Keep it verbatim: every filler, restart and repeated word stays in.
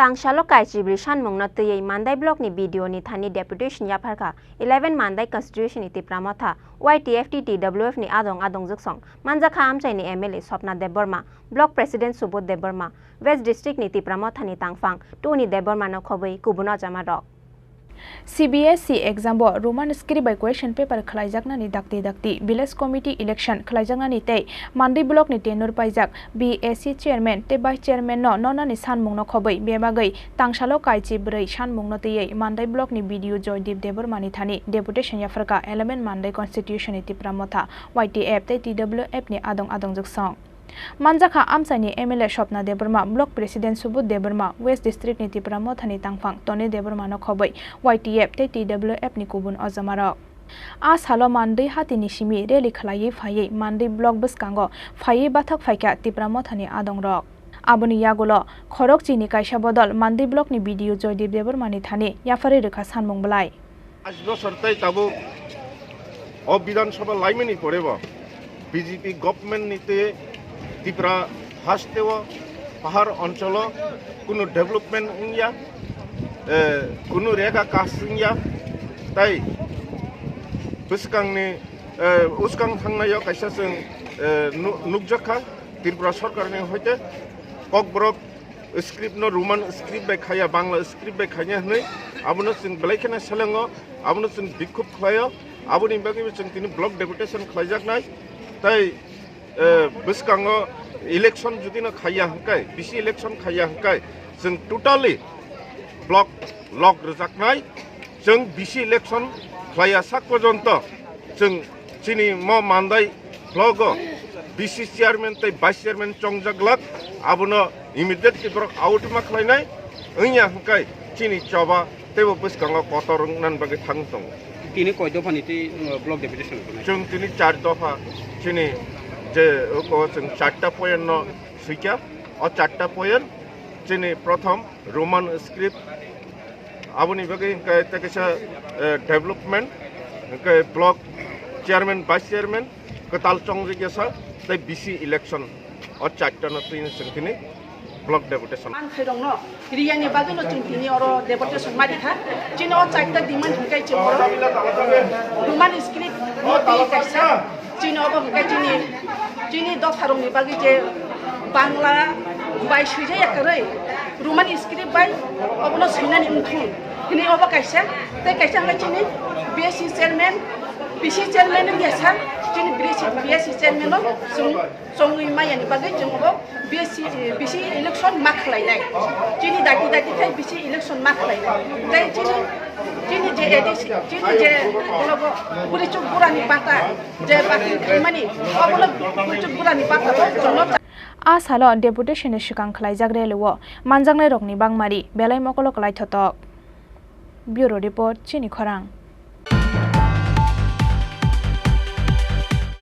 Tangsalo kaichibrwi sanmungno twiwi Mandai block ni B D O ni thani deputation yapharkha eleven Mandai constituency ni Tipra Motha, Y T F T T W F ni adong adongjwksong manjakha amchaini M L A Swapna Debbarma, block president Subodh Debbarma, West district ni Tipra Motha ni tangphang Tony Debbarma no khobwi kubun ojamarok. C B S E exam bo Roman script bai question paper khlaijaknani dakti dakti, village committee election khlaijaknani tei Mandai block ni tenure paijak B S C chairman tei vice chairman no nonani sanmung no khobwi bebagwi tangsalo kaichi bwrwi sanmung no twiwi Mandai block ni B D O Joydeep Debbarma ni thani deputation yapharkha eleven Mandai constituency ni Tipra Motha, Y T F tei T W F ni adong adongjwksong. Manjakha amchaini M L A Swapna Debbarma, Block President Subodh Debbarma, West District ni Tipra Mothani tangphang Tony Debbarma no khobwi Y T F tei T W F ni kubun ojamarok. A salo Mandwi hatini simi rally khwlaiwi phaiwi Mandwi Block bwskango phaiwi bathak phaikha Tipra Mothani adongrok. Aboni yagulo khorok chini kaisa bodol Mandwi Block ni B D O Joydeep Debbarma ni thani yapharwi rwkha sanmung bwlai. Pach bosor tei tabuk o Bidhan Sabha laimani pore bo B J P government ni twi Tripura haste o pahar oncholo kunu development wngya, eh, kunu rega kas wngya, tai bwskangni, eh, uskang thangnai o kaisa chwng, eh, nu-, nukjakha Tripura sorkar ni hoite Kokborok script no Roman script bai khaiya, Bangla script bai khaiya hwnwi abono chwng belai kheno selengo, abono chwng bikhub khlaio, aboni bagwi bo chwng tini block deputation khlaijaknai. Tai, eh, bwskango election jodi no khaiya hwnkhe, B C election khaiya hwnkhe chwng totally block lock rwjaknai. Chwng B C election khlaiya sak porjonto chwng chini mo Mandai blogo B C chairman tei vice chairman chongjak glak, abono immediately borok out ma khlainai, wngya hwnkhe chini choba teibo bwskango kotor wngna bagwi thang tongo. Tini koi dopha ni twi, uh, block deputation rwnai? Chwng tini char dopha chini je uko chwng charta point no swikha, o charta point chini prothom Roman script, aboni bagwi hwnkhe tei kaisa, eh, development, hwnkhe block chairman, vice chairman kwtal chongjak ya sa, tei B C election, o charta no twi chwng tini block deputation. Ang khairokno riyani bagwino chwng tini oro deputation ma rikha. Chini o charta demand hwnkhe chwng oro Roman script no twi kaisa. Chini obo hwnkhe chini, chini dopharokni bagwi je Bangla bai swijak ya kwrwi, Roman script bai obono swinani wngthun hwnwi obo kaisa. Tei kaisa hwnkhe chini B S C chairman, B C chairman wngya sa, chini B S C, B S C chairman no chwng chongwi mayani bagwi chwng obo B S C, B C election ma khlainai. Chini dati dati khai B C election ma khlainai. Tei chini, chini je A D C, chini je blogo buri chuk burani pata, je party khaimani, obono buri chuk burani pata bo chwngno. A salo deputation ni swkang khlaijak rally o manjaknai rokni bangmari belai mokolo kwlai thotok. Bureau report, Chini Khorang.